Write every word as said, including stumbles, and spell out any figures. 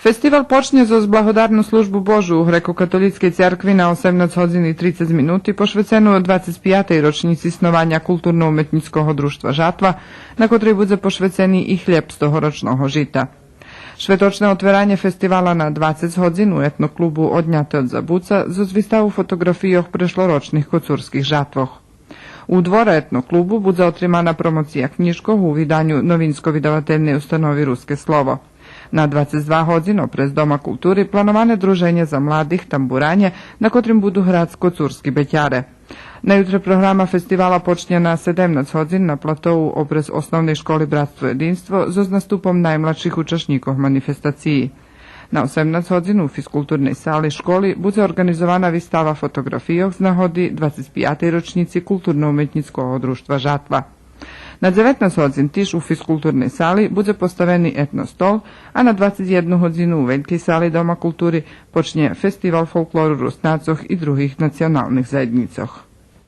Фестивал почнє зоз Благодарну службу Божу у Грекокатолїцкей церкви на осемнац годзин и трицец минути, пошвецену двацец пиятей рочнїци снованя Културно-уметнїцкого дружтва Жатва, на котрей будзе пошвецени и хлєб з тогорочного жита. Шветочне отверанє фестивала на двацец годзин у етноклубу Одняте од забуца зоз виставу фотоґрафийох прешлорочних коцурских жатвох. У дворе етноклубу будзе отримана промоция кнїжкох у виданю Новинско-видавательней установи Руске слово. На двацец два годзин опрез Дома култури плановане друженє за младих Тамбуранє, на котрим буду грац коцурски бетяре. На ютре програма фестивала почнє на седемнац годзин на платоу опрез Основней школи Братство єдинство зоз наступом наймладших учашнїкох манифестациї. На осемнац годзин у физкултурней сали школи будзе орґанизована вистава фотоґрафийох з нагоди двацец пиятей рочнїци Културно-уметнїцкого дружтва Жатва. На дзеветнац годзин тиж у физкултурней сали будзе поставени етностол, а на двацец єдну годзину у велькей сали Дома култури почнє фестивал фолклору Руснацох и других националних заєднїцох.